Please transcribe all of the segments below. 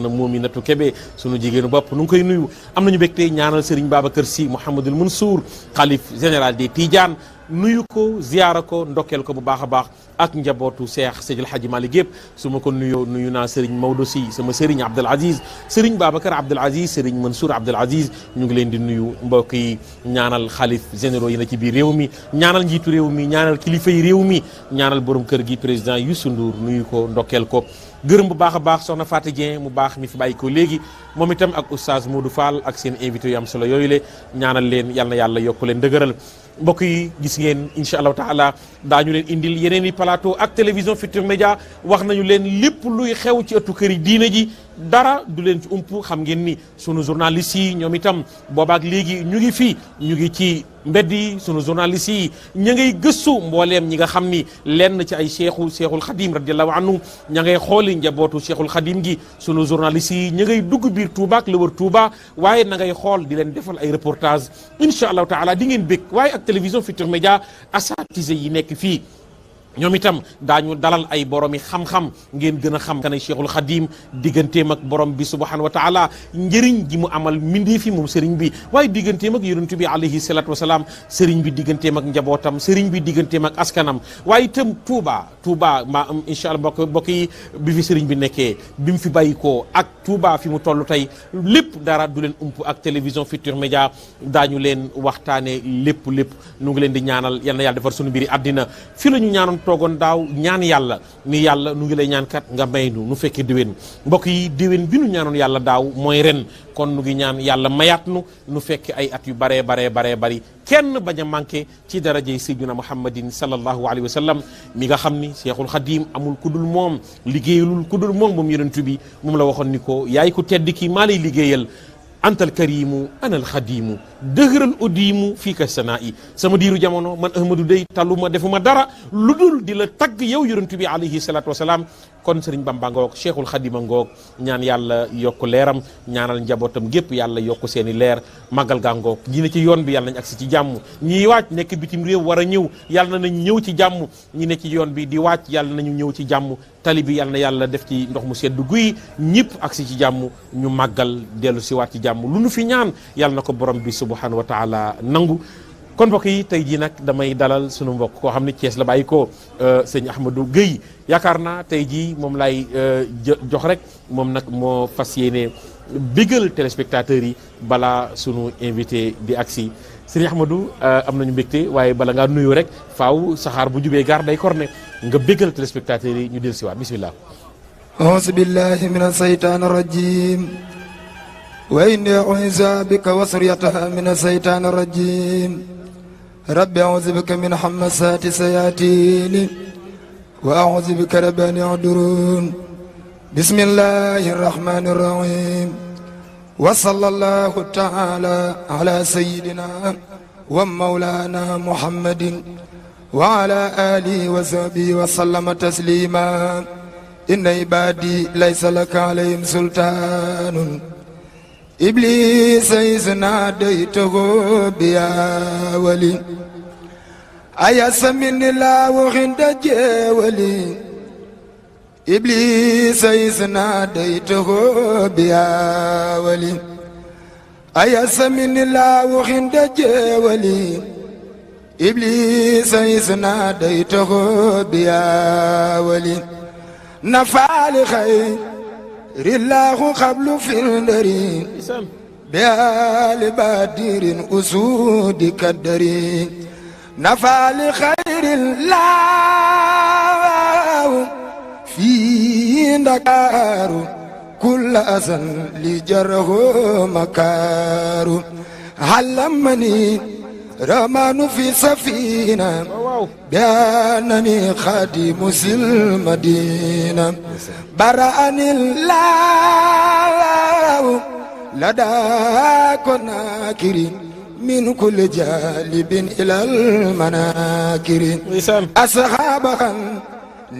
soxna Mominatou Kébé sunu jigéenu bopp nu ngi koy nuyu am nañu bégte ñaanal Serigne Babacar Sy Mouhamadoul Mansour xalif général des Tidiane nuyu ko ziyaara ko ndokkeel ko bu baax a baax ak njabootu Cheikh Seydil Hadji Malick yëpp su ma ko nuyoo nuyu naa Serigne Maodo Sy sama Serigne Abdoul Aziz Serigne Babacar Abdoul Aziz Serigne Mansour Abdoul Aziz ñu ngi leen di nuyu mbokk yi ñaanal xalif généraux yi na ci biir réew mi ñaanal njiitu réew mi ñaanal kilifa yi réew mi ñaanal borom kër gi président Youssou Ndour nuyu ko ndokkeel ko gërëm bu baax a baax soxna Fatou Dieng mu baax mi fi bàyyi ko léegi moom itam ak oustaz Modou Fall ak seen invité yu am solo yooyu le ñaanal leen yal na yàlla yokk leen dëgëral mbokk yi gis ngeen incha allahu taala daañu leen indil yeneen i plateau ak télévision Futurs Médias wax nañu leen lépp luy xew ci ëttu kër yi diine ji dara du leen ci ump xam ngeen ni sunu journalistes yi ñoom itam boobaak léegi ñu ngi fii ñu ngi ci mbedd yi sunu journalistes yi ña ngay gëstu mbooleem ñi nga xam ni lenn ci ay cheikhul xadim radiallahu anhu ña ngay xooli njabootu cheikhul xadim gi sunu journalistes yi ña ngay dugg biir Touba ak la wër Touba waaye na ngay xool di leen defal ay reportage incha allahu taala di ngeen bég waaye ak télévision Futurs Médias asatise yi nekk fii ñoom itam daañu dalal ay boromi xam-xam ngeen gën a xam kanay cheikhul xadim digganteem ak borom bi subhanahu wa taala njëriñ gi mu amal mindii fi moom sëriñ bi waaye digganteem ak yonent bi alayhi salatu wasalaam sëriñ bi digganteem ak njabootam sëriñ bi digganteem ak askanam waaye itam Touba maa am incha allah mbokk yi bi fi sëriñ bi nekkee bi mu fi bàyyikoo ak Touba fi mu toll tey lépp dara du leen ump ak télévision Futurs Médias daañu leen waxtaane lépp nu ngi leen di ñaanal yal na yàlla defar sunu mbiri àddina fi la ñu ñaanoon toogoon daaw ñaan yàlla ni yàlla nu ngi lay ñaan kat nga may nu fekkee déwén mbokk yi déwén bi nu ñaanoon yàlla daaw mooy ren kon nu ngi ñaan yàlla mayaat nu fekk ay at yu baree bari kenn bañ a manqué ci darajey sayyidina muhammadin sallallahu alayhi wa sallam mi nga xam ni cheikhul xadim amul ku dul moom liggéeyalul ku dul moom yonent bi moom la waxoon ni ko yaay ku tedd ki maa lay liggéeyal antal karimu anal xadimu dëgëral uddiimu fii ka sanaa yi sama diiru jamono man ahmadou day taluma defuma dara lu dul di la tagg yow yonent bi alayhi salatu wasalaam kon sëriñ Bamba ngoog cheikhul xadima ngoog ñaan yàlla yokk leeram ñaanal njabootam gépp yàlla yokk seeni leer màggal gaa ngoog ñi ne ci yoon bi yàlla nañ agsi ci jàmm ñiy waaj nekk bitim réew war a ñëw yàlla nañ ñëw ci jàmm ñi ne ci yoon bi di waaj yàlla nañu ñëw ci jàmm tali bi yàlla na yàlla def ci ndox mu sedd guy ñëpp agsi ci jàmm ñu màggal dellu si waat ci jàmm lu nu fi ñaan yàlla na ko borom bi subhanahu wa taala nangu kon mbokk yi tey jii nag damay dalal sunu mbokk koo xam ne Thiès la bàyyi ko sëñ Ahmadou Guèye yaakaar naa tey jii moom laay jox rek moom nag moo fas yéene bégal téléspectateurs yi balaa sunu invité di agsi sëñ Ahmadou am nañu mbégte waaye bala ngaa nuyu rek faaw saxaar bu jubee gaar day korne nga bégal téléspectateurs yi ñu del si waat bismillah auzu billahi min asaytaan rajim wa inni u'iizuha bika wa suriyataha min asaytaan rajim rabbi a'uuzu bika min hamazaati sayaatiin wa a'uuzu bika rabbi an yahduruun bismillahi rahmaani rahiim wa sallallahu ta'ala ala sayyidina wa mawlaana muhammadin wa ala aalihi wa sahbihi wa sallama tasliima inna ibaadi laysa laka alayhim sultaanun iblisa is naadaytahu biya wali ayasa minni laahu xinda jeewali iblisa is naadaytahu biya wali ayasa minni laahu xinda jeewali iblisa is naadaytahu biya wali nafaali xayrillahu xablu findari biali badirin usudi kaddari nafaali xayrillahu fi ndakaaru kulla asan li jarahu makaaru hallamani ramanu fi safina biannani xadimu sil madina bara'ani llahu ladaa konakiri min kulli jalibin ilal manakiri asxaabahan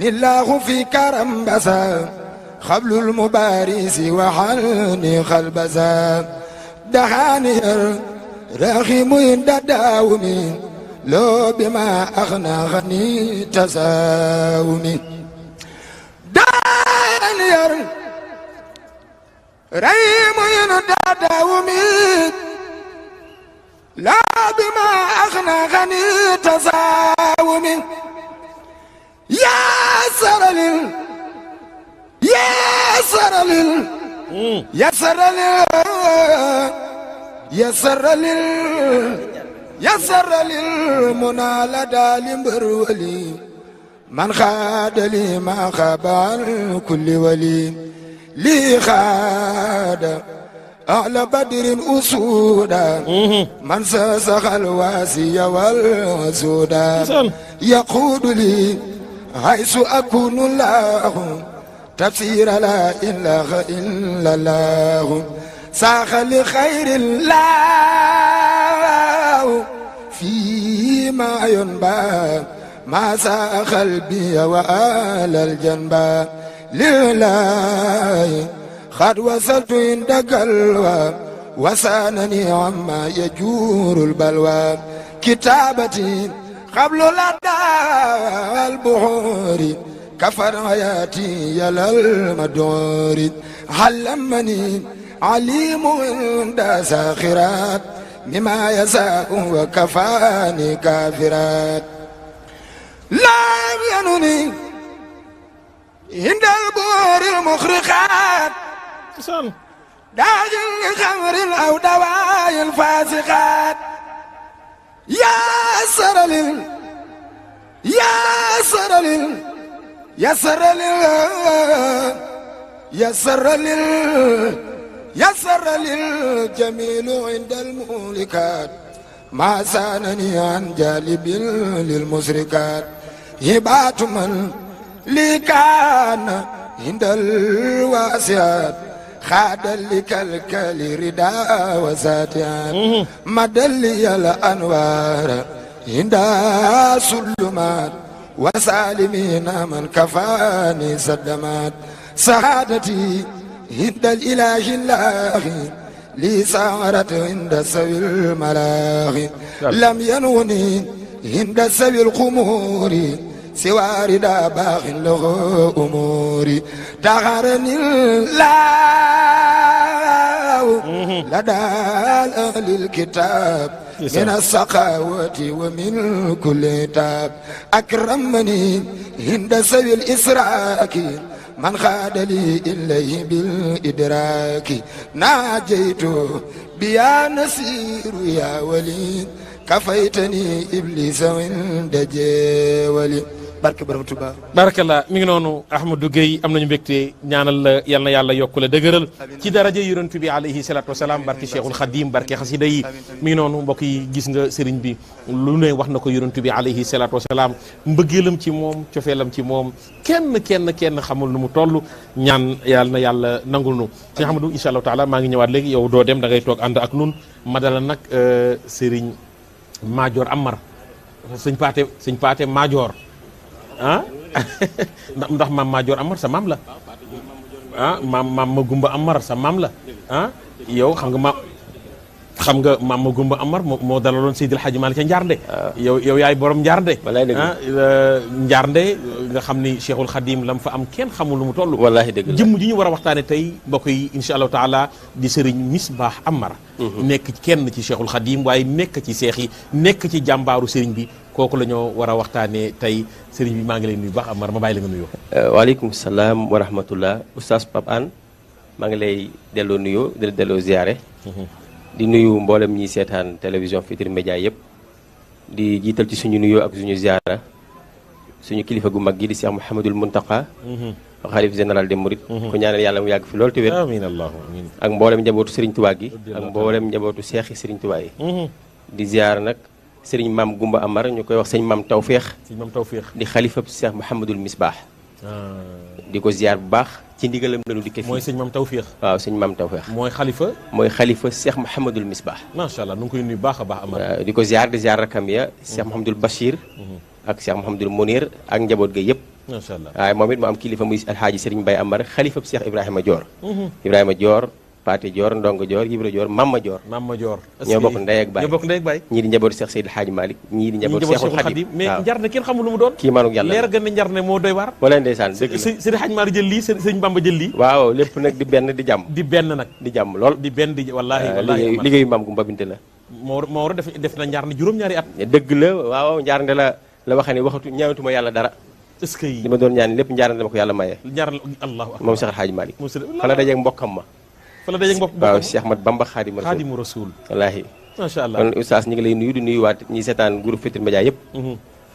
nillahu fi karambasa xablul mubarisi waxalni xalbasa daxaaniyar raximu inda daawumi loo bima axnaaxani tasaawumi daaniyar ريم داومي لا بما أغنى غني تساومي يا سرلل يا سرلل يا سرلل يا سرلل يا سرلل منى لدى لمبرولي من خاد لي ما خاب عن كل ولي لي خاد أهل بدر أسودا من سسخ الواسي والوسودا يقود لي حيث أكون الله تفسير لا إله إلا الله ساخ لخير الله فيما ينبى ما ساخ قلبي وآل الجنبى لله قد وصلت عند قلوى وسانني عما يجور البلوى كتابتي قبل لدى البحور كفر حياتي يلا المدور علمني عليم عند ساخرات مما يساء وكفاني كافرات لم ينني عند البحور المخرقات داخل الخمر أو دواء الفاسقات يا سرلل يا سرلل يا سرلل يا سرلل يا سرلل جميل عند المولكات ما سانني عن جالب للمشركات هبات من لي كان عند الواسعات خاد لكالكال رداء وساتيات مدلي الأنوار عند سلمات وسالمين من كفاني صدمات سعادتي عند الإله الله لي سارت عند سوي الملاغي لم ينوني عند سوي الخمور سوى ردا باغ له أموري تغرني الله لدى أهل الكتاب من السخاوة ومن كل تاب أكرمني عند سوي الإسراك من خاد لي إليه بالإدراك ناجيت بيا نسير يا ولي كفيتني إبليس عند جولي barke borom Tuuba barakallah mi ngi noonu Ahmadou Gueye am nañu mbégte ñaanal la yal na yàlla yokku la dëgëral ci daraja yonent bi alayhi salaatu wasalaam barke Cheikhul Khadim barke xasida yi mi ngi noonu mbokk yi gis nga sëriñ bi lu ne wax na ko yonent bi alayhi salaatu wasalaam mbëggeelam ci moom cofeelam ci moom kenn xamul nu mu toll ñaan yàlla na yàlla nangul nu sëñ Ahmadou incha allahu taala maa ngi ñëwaat léegi yow doo dem da ngay toog ànd ak nun ma dala nag sëriñ Madior Amar sëñ Paate Madior ah ndax maam Madior Amar sa maam la ah maam ma Gumba Amar sa maam la ah yow xam nga maam ma Gumba Amar moo dalaloon Seydil Hadji Malick ca Njaarnde yow yaay borom Njaarnde ah Njaarnde nga xam ni Cheikhul Khadim lam fa am kenn xamul lu mu toll wallaahi dëgg la jëmm ji ñu war a waxtaane tey mbokk yi insha allahu taala di sëriñ Misbah Amar nekk kenn ci Cheikhul Khadim waaye nekk ci seex yi nekk ci jàmbaaru sëriñ bi kooku la ñoo war a waxtaanee tey sëriñ bi maa ngi lay nuyu baax Amar ma bàyyi la nga nuyoo. waaleykum salaam wa rahmatullah oustaz Pape Hann maa ngi lay delloo nuyoo di la delloo ziare. di nuyu mboolem ñi seetaan télévision Futurs Médias yëpp. di jiital ci suñu nuyoo ak suñu ziara suñu kilifa gu mag gi di Cheikh Mouhamadul Mountakha. xalif général des Mourides. ko ñaanal yàlla mu yàgg fi loolu te wér. amiin allahumma amiin. ak mboolem njabootu Serigne Touba gi. ak mboolem njabootu seexi Serigne Touba yi. di ziar nag. sëriñ maam Gumba Amar ñu koy wax sëñ maam Tawféex. sëñ maam Tawféex. di xalifa Cheikh Mouhamadul Misbah. di ko ziar bu baax ci ndigalam lañu dikkee fii. mooy sëñ maam Tawféex. waaw sëñ maam Tawféex. mooy xalifa. mooy xalifa Cheikh Mouhamadul Misbah. macha allah nu ngi koy nuyu baax a baax Amar. di ko ziar di ziar rakam ya Cheikh Mouhamadul Bachir. ak Cheikh Mouhamadul Mounir ak njaboot ga yëpp. macha allah waaye moom it mu am kilifa muy alxaaji sëriñ Baye Amar xalifa Cheikh Ibrahima Dior. Ibrahima Dior Paate Joor Ndongo Joor Ibra Joor Mamma Joor ñoo bokk ndey ak baay ñii di njabootu Cheikh Seydil Hadji Malick ñii di njabootu Cheikhul Khadim mais njarne kenn xamul lu mu doon kii maanuk yàlla leer gën ne njarne moo doy waar wala ndeysaan dëgg la Seydi Hadji Malick jël lii Sëriñ Bamba jël lii waaw lépp nag di benn di jàmm di benn nag di jàmm lool di benn di wallaahi liggéeyu maam Gumba Binte la moo war a def na njarne juróom-ñaari at dëgg la waaw njarne la waxee ne waxatu ñaanatuma yàlla dara est-ce que li ma doon ñaan lépp njaarne dama ko yàlla maye njarne allahu akbar moom Cheikh Hadji Malick fa la dajeeg mbokkam ma fa la dajeeg mbokkam waaw Cheikh Ahmad Bamba Xaadimu Rasuul wallaahi macha allah kon oustaz ñu ngi lay nuyu di nuyu waat ñi seetaan groupe Futurs Médias yëpp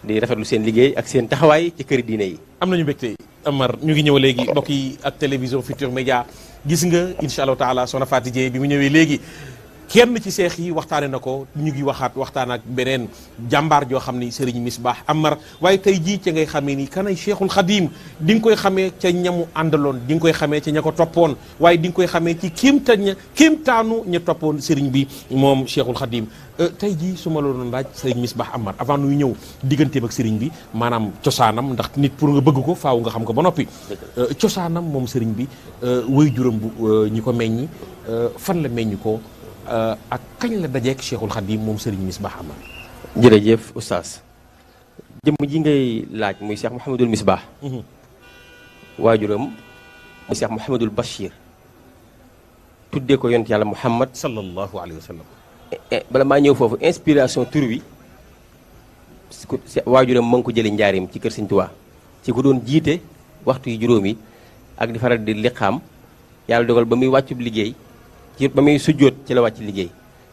di rafetlu seen liggéey ak seen taxawaay ci këri diine yi am nañu mbégte Amar ñu ngi ñëw léegi mbokk yi ak télévision Futurs Médias gis nga incha allahu taala soxna Fatou Dieye bi mu ñëwee léegi kenn ci seex yi waxtaane na ko ñu ngi waxtaan ak beneen jàmbaar joo xam ni Serigne Misbah Amar waaye tey jii ca ngay xamee ni kanay Cheikhul Khadim di nga koy xamee ca ñamu àndaloon di nga koy xamee ca ña ko toppoon waaye di nga koy xamee ci kéemtaanu ña toppoon Serigne bi moom Cheikhul Khadim tey jii su ma la doon laaj Serigne Misbah Amar avant nuy ñëw digganteem ak Serigne bi maanaam cosaanam ndax nit pour nga bëgg ko faaw nga xam ko ba noppi cosaanam moom Serigne bi way juram bu ñi ko meññi fan la meññi ko ak kañ la dajeek Cheikhul Khadim moom Serigne Misbah Amar jërëjëf oustaz jëmm ji ngay laaj muy Cheikh Mouhamadul Misbah waajuram muy Cheikh Mouhamadul Bachir tuddee ko yonent yàlla Muhammad sallallahu alayhi wa sallam bala maa ñëw foofu inspiration tur wi waajuram ma ngi ko jëlee njaarim ci kër Sëñ Tuubaa ci ko doon jiite waxtu yi juróom yi ak di faral di liqaam yàlla dogal ba muy wàccub liggéey ci ba muy sujjóot ci la wàcc liggéey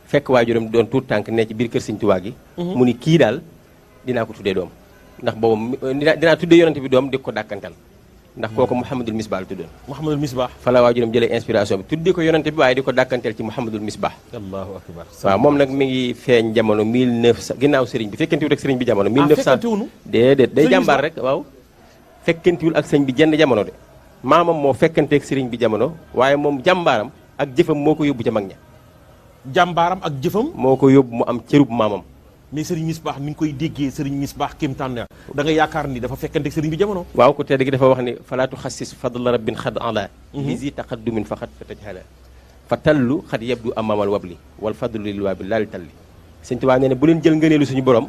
fekk waajuram doon tuut tànk ne ci biir kër Sëñ Tuubaa gi mu ni kii daal dinaa ko tuddee doom ndax boobu dinaa tuddee yonante bi doom di ko dàkkantal ndax kooku Mouhamadul Misbah la tuddoon Mouhamadul Misbah fa la waajuram jëlee inspiration bi tuddee ko yonante bi waaye di ko dàkkantal ci Mouhamadul Misbah allahu akbar waaw moom nag mi ngi feeñ jamono 1900 ginnaaw sëriñ bi fekkantiwul ak sëriñ bi jamono 1900 déedéet day jàmbaar rek waaw fekkantiwul ak sëriñ bi jenn jamono de maamam moo fekkanteeg sëriñ bi jamono waaye moom jàmbaaram ak jëfam moo ko yóbbu ca mag ña jàmbaaram ak jëfam moo ko yóbbu mu am cërub maamam mais Serigne Misbah ni nga koy déggee Serigne Misbah kéemtaan na da nga yaakaar ni dafa fekkante Serigne bi jamono waaw ko tedd gi dafa wax ni falaatu xassis fadla rabbin xad ala lisi taqaddumin fa xat fa tajhala fa tallu xat yebdu amamal wabli wal fadlu lil wabi laali talli Sëñ Tuubaa nee na bu leen jël ngëneelu suñu borom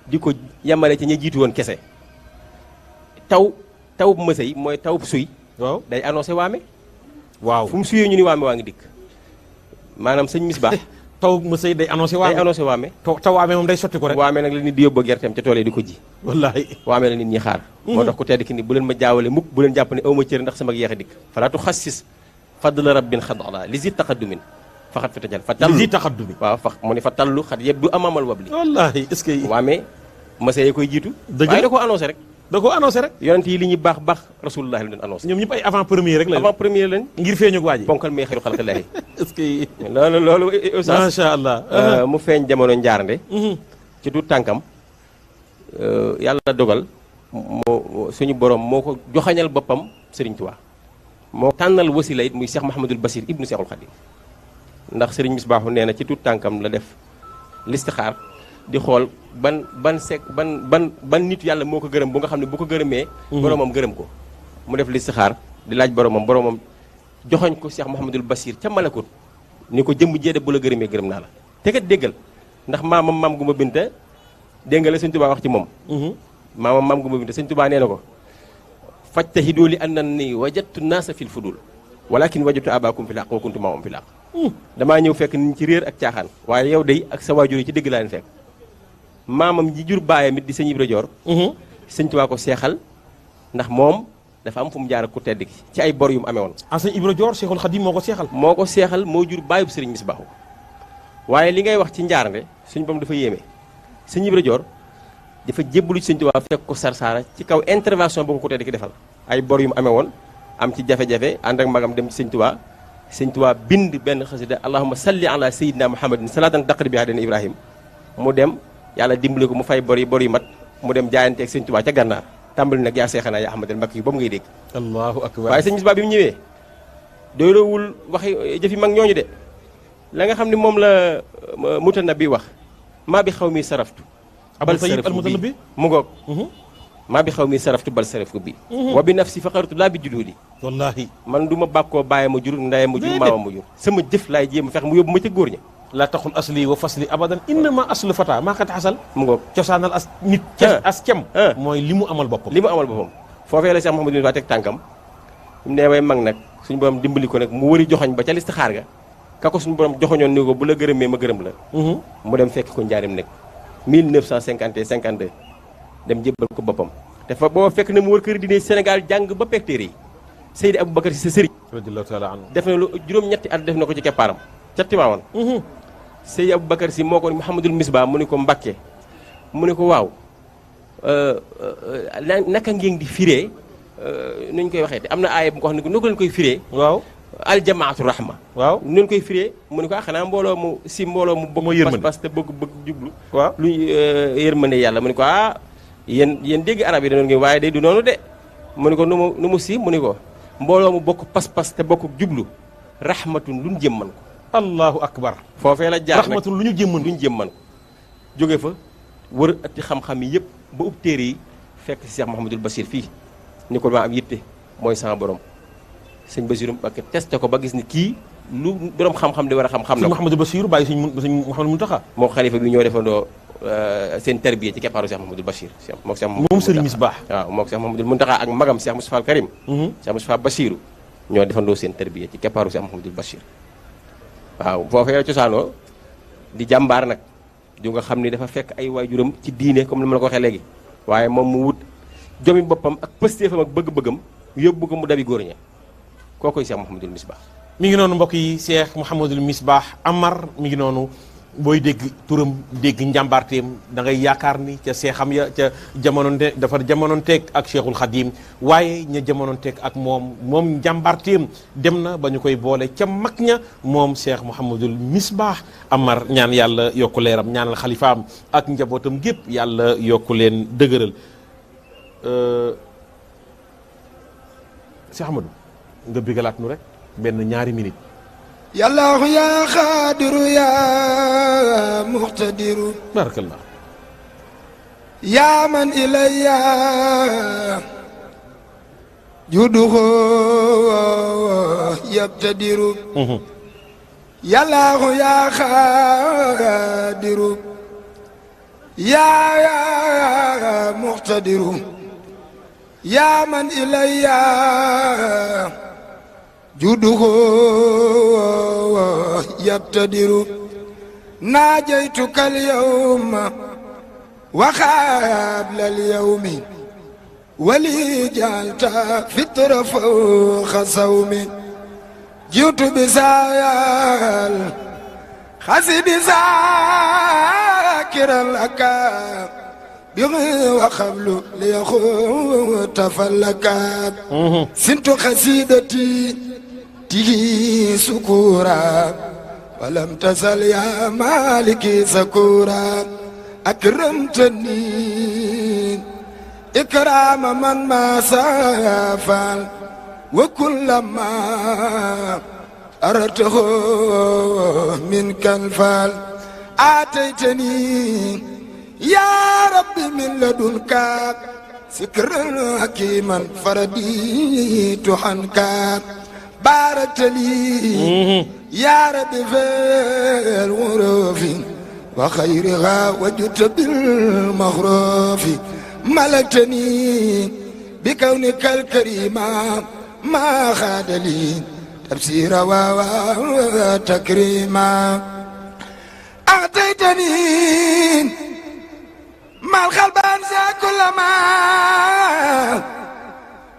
di ko yemale ci ña jiitu woon kese taw bu mësay mooy taw bu suy waaw day annoncé waame waaw fu mu suyee ñu ni waame waa ngi dikk maanaam sëñ Misbah taw mësay day annoncé waame taw waame moom day sotti ko rek waame nag la nit di yóbbu gerteem ca tool yi di ko ji wallaahi waame la nit ñi xaar moo tax ku tedd ki ni bu leen ma jaawale mukk bu leen jàpp ne aw ma cër ndax sama yeex a dikk falaatu xassis fadla rabbin xad ala li zi taqaddumin faxat fa tajal fa tallu li zi taqaddumi waaw mu ne fa tallu xat yëpp du amamal wabli wallaahi est-ce que waame mësay koy jiitu waaye da koo annoncé rek da ko annoncé rek yonent yi li ñuy baax baax rasulullah la doon annoncé ñoom ñëpp ay avant premier rek la avant premier lañ ngir feeñu ak waa ji ponkal may xeru xalqillaahi est-ce que loolu macha allah mu feeñ jamono njaarnde ci du tànkam yàlla dogal moo suñu borom moo ko joxañal boppam Serigne Touba moo tànnal wasila it muy Cheikh Mouhamadul Basir ibnu Cheikhul Khadim ndax Serigne Misbah nee na ci tu tànkam la def listixaar di xool ban nit yàlla moo ko gërëm bu nga xam ne bu ko gërëmee boromam gërëm ko mu def listixaar di laaj boromam joxoñ ko Cheikh Mouhamadul Basir ca malakut ni ko jëmm jeede bu la gërëmee gërëm naa la te kat déggal ndax maam Gumba Binta dégg nga la Sëñ Tuubaa wax ci moom maam Gumba Binta Sëñ Tuubaa nee na ko fajtahidu li anna ni wajadtu naasa fil fudul walakin wajadtu abakum fil haqq wa kuntu maamam fil haqq damaa ñëw fekk niñ ci réer ak caaxaan waaye yow day ak sa waajur yi ci dëgg laa leen fekk maamam ji jur baayam it di sëñ Ibra Joor Sëñ Tuubaa ko seexal ndax moom dafa am fu mu jaar ak ku tedd ki ci ay bor yu mu amee woon sëñ Ibra Joor Cheikhul Khadim moo ko seexal moo jur baayub Sëriñ Misbah waaye li ngay wax ci njaarnde suñu bam dafa yéeme sëñ Ibra Joor dafa jébbalu ci Sëñ Tuubaa fekk ko Sarsara ci kaw intervention boo ko ku tedd ki defal ay bor yu mu amee woon am ci jafe-jafe ànd ak magam dem ci Sëñ Tuubaa bind benn xasida allahumma salli ala sayyidina muhammadin salatan taqri biha dana ibrahim mu dem yàlla dimbali ko mu fay bor yi mat mu dem jaayanteeg Sëñ Tuubaa ca gànnaar tàmbali nag yaa seexanaa yaa ahmadal mbakk yi boobu ngay dégg allahu akbar waaye Sëñ Misbah bi mu ñëwee doyloowul waxi jëfi mag ñooñu de la nga xam ne moom la Mutanabbi wax maa bi xaw mi saraftu Abul Tayyib al Mutanabbi mu ngoog maa bi xaw mi saraftu bal sarafku bi wa bi nafsi faqartu laa bi judooli wallahi man du ma bàkkoo bàyyi ma jur ndaye ma jur maama ma jur sama jëf laay jéem a fex mu yóbbu ma ca góor ña la taxul asli wa fasli abadan innama aslu fata maa xat xasal mu ngoog cosaanal as nit as cem mooy li mu amal boppam li mu amal boppam foofee la Cheikh Mouhamadou Moustapha teg tànkam mu ne way mag nag suñu borom dimbali ko nag mu wëri joxoñ ba ca listixaar ga ka ko suñu borom joxoñoon ni ko bu la gërëmee ma gërëm la mu dem fekk ko njaarim nekk 1951 52 dem jébbal ko boppam te fa boo fekk na mu wër kër diine Sénégal jàng ba peg téere yi Seydi Aboubacar Si sa sëriñ radiyallahu taala anhu def na lu juróom-ñetti at def na ko ci keppaaram ca Tiwaawan Seydi Aboubacar Si moo ko ni Mouhamadul Misbah mu ni ko Mbakke mu ni ko waaw naka ngeen di firee nuñ koy waxee te am na aaya bu ko wax ni ko naka leen koy firee waaw aljamaatu rahma waaw nu leen koy firee mu ni ko xanaa mbooloo mu bokk pas-pas te bëgg jublu waaw lu yërmande yàlla mu ni ko yéen dégg arab yi danoon ngeen waaye day du noonu de mu ni ko nu mu si mu ni ko mbooloo mu bokk pas-pas te bokk jublu rahmatun lu ñu jëmman ko allahu akbar foofee la jaar nag rahmatun lu ñu jëmman lu ñu jëmman ko jóge fa wër atti xam-xam yi yëpp ba ub téere yi fekk si Cheikh Mouhamadul Bachir fii ni ko maa am yitte mooy sama borom sëñ Basiru Mbakke testé ko ba gis ni kii lu borom xam-xam di war a xam-xam na ko Mouhamadou Bachir bàyyi sëñ Mouhamadou Mountakha moo xalifa bi ñoo defandoo seen tarbiya ci keppaaru Cheikh Mouhamadou Bachir moom Serigne Misbah waaw moom Cheikh Mouhamadou Mountakha ak magam Cheikh Moustapha Al Karim Cheikh Moustapha Bachiru ñoo defandoo seen tarbiya ci keppaaru Cheikh Mouhamadou Bachir waaw foofee la cosaanoo di jàmbaar nag ju nga xam ni dafa fekk ay waajuram ci diine comme ni ma la ko waxee léegi waaye moom mu wut jomi boppam ak pëstéefam ak bëgg-bëggam yóbbu ko mu dabi góor ña kookoy Cheikh Mouhamadul Misbah mi ngi noonu mbokk yi Cheikh Mouhamadul Misbah Amar mi ngi noonu booy dégg turam dégg njàmbaarteem da ngay yaakaar ni ca seexam ya ca jamononte dafa jamononteeg ak Cheikhul Khadim waaye ña jamononteeg ak moom njàmbaarteem dem na ba ñu koy boole ca mag ña moom Cheikh Mouhamadul Misbah Amar ñaan yàlla yokku leeram ñaanal xalifaam ak njabootam gépp yàlla yokku leen dëgëral Cheikh Amadou nga bigalaat nu rek benn ñaari minute yallaahu yaa xaadiru yaa muqtadiru barakallah yaa man ilayya juduhu yabtadiru yallaahu yaa xaadiru yaa muqtadiru yaa man ilayya juduhu yabtadiru naajaytuka alyawma wa qabla alyawmi wali jaalta fitra fawqa sawmi jiitu bisaayal xasidi zaakiran laka wa qablu liyaxuuta fallaka sintu xasidati تيجي سكورا ولم تزل يا مالكي سكورا أكرمتني إكرام من ما سافل وكلما أردته منك الفال آتيتني يا ربي من لدنك سكرا حكيما فرديت عنك باركت لي يا رب في الغروف وخيرها وجدت بالمغروف ملكتني بكونك الكريم ما خاد لي تفسيرا وتكريما أعطيتني ما القلب أنسى كل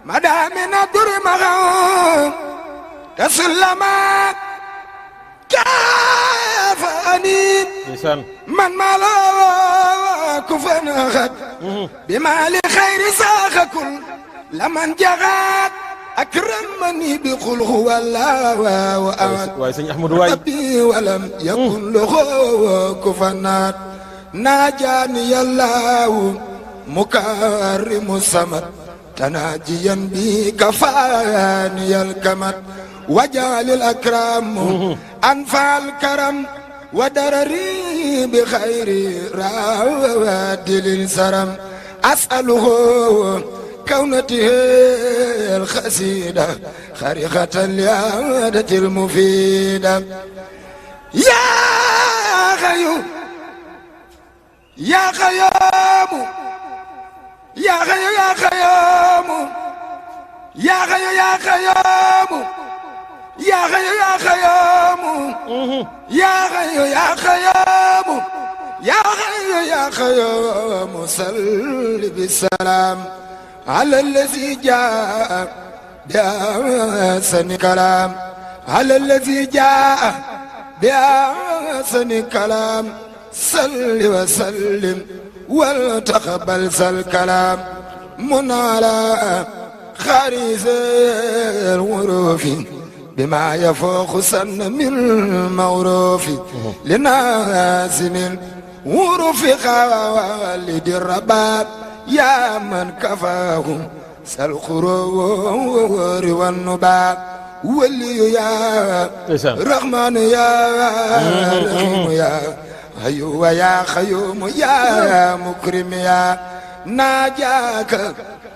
ما دام من الدر مغام تسلما كافاني من مالا كفن أخذ بما لخير ساخ كل لمن جغاد أكرمني بقل هو الله وأحد ربي ولم يكن له كفنات ناجاني الله مكرم السمر تناجيا بي كفاني الكمد وجعل الأكرام أنفع الكرم ودرري بخير راد للسرم أسأله كونته الخسيدة خارقة لعادة المفيدة يا خيو يا خيام يا خيو يا خيام يا خيو يا خيام يا خيو يا خيام يا خيو يا خيام يا خيو يا خيام صل بالسلام على الذي جاء بأحسن كلام على الذي جاء بأحسن كلام صل وسلم وتقبل الكلام من على خارج الغروف بما يفوق سن من المعروف لناس من غروف خالد الرباب يا من كفاهم سالخرور والنباب ولي يا رحمن يا رحيم يا حيو يا خيوم يا مكرم يا ناجاك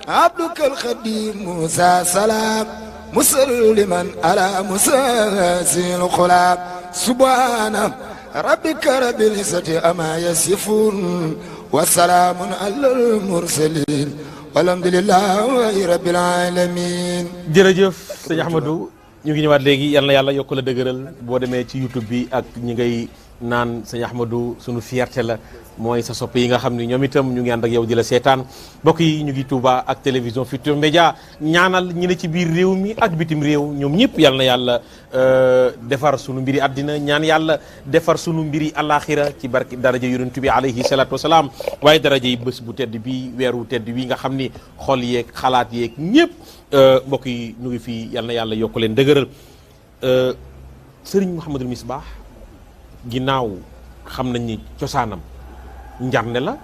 عبدك الخديم موسى سلام مسلما على مساسي الخلاب سبحان ربك رب العزة أما يصفون وسلام على المرسلين والحمد لله رب العالمين. jërëjëf sëñ Ahmadou ñu ngi ñëwaat léegi yal na yàlla yokk la dëgëral boo demee ci YouTube bi ak ñi ngay naan sëñ Ahmadou sunu fierté la mooy sa sopp yi nga xam ni ñoom itam ñu ngi ànd ak yow di la seetaan mbokk yi ñu ngi Touba ak télévision Futurs Médias ñaanal ñi ne ci biir réew mi ak bitim réew ñoom ñëpp yal na yàlla defar sunu mbiri àddina ñaan yàlla defar sunu mbiri alaxira ci barki daraja yonent bi alayhi salaatu wasalaam waaye daraja yi bés bu tedd bi weeru tedd bi nga xam ni xol yeeg xalaat yeeg ñëpp mbokk yi ñu ngi fii yal na yàlla yokk leen dëgëral Serigne Mouhamadul Misbah ginnaaw xam nañ ni cosaanam njarne la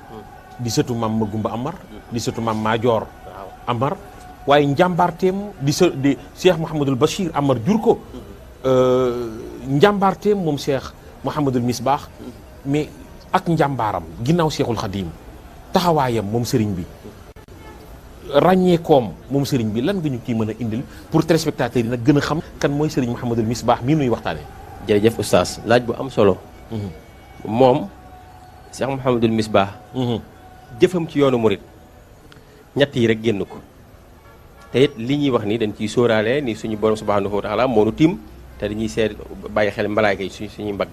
di sëtu maam Magumba Amar di sëtu maam Maajoor Amar waaye njàmbaarteem di Cheikh Mouhamadul Bachir Amar jur ko njàmbaarteem moom Cheikh Mouhamadul Misbah mais ak njàmbaaram ginnaaw Cheikhul Khadim taxawaayam moom sëriñ bi ràññeekoom moom sëriñ bi lan nga ñu ciy mën a indil pour téléspectateurs yi nag gën a xam kan mooy sëriñ Mouhamadul Misbah mii nuy waxtaanee. jërëjëf oustaz laaj bu am solo. moom Cheikh Mouhamadul Misbah jëfam ci yoonu murit ñett yi rek génn ko te it li ñuy wax ni dañ ciy sóoraale ni suñu borom subhanahu wa taala moo nu tiim te dañuy seet bàyyi xel malaayka yi suñuy mbagg.